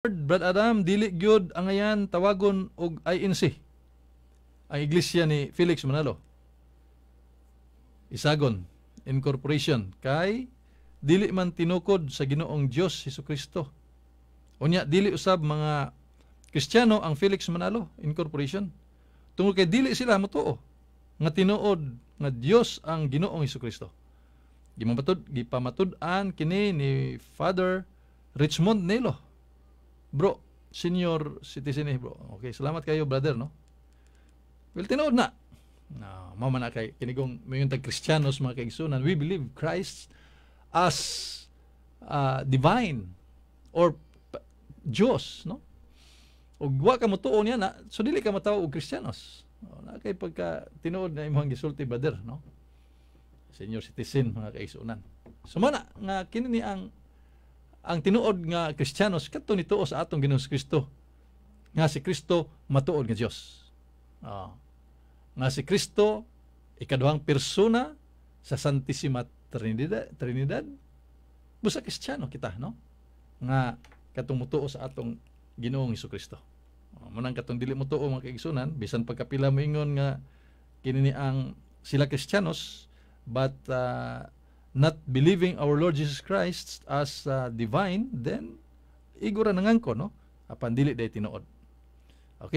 Brad Adam, dili gyud angayan tawagon og INC ang iglesia ni Felix Manalo. Isagon Incorporation kay dili man tinukod sa Ginoong Dios Hesukristo. Unya dili usab mga Kristiyano ang Felix Manalo Incorporation. Tungod kay dili sila motuo nga tinuod nga Dios ang Ginoong Hesukristo. Gipamatud-an kini ni Father Richmond Nelo. Bro, senior citizen eh, bro. Okay, salamat kayo, brother, no? Well, tinuod na. No, mao man na kay kinigong moingon tag Kristiyanos, mga kaigsunan, we believe Christ as divine or Diyos, no? Ug wa ka motuo niya na, so dili ka matawo og Kristiyanos. No, na kay pagka tinuod na imong gisulti, brother, no? Senior citizen, mga kaigsunan. So mao na nga kini ni ang tinuod nga Kristiyanos kadto nituo sa atong Ginoong Kristo nga si Kristo matuod nga Dios. Nga si Kristo ikaduhang persona sa Santissima Trinidad. Busa Kristiyano kita, no? Nga katong mutuo sa atong Ginoong Kristo. Mao nang katong dili motuo, mga kaigsunan, bisan pagkapila moingon nga kini ni ang sila Kristiyanos, but not believing our Lord Jesus Christ as divine, then igo ra nangangko, no? Apan dili day tinuod. Okay.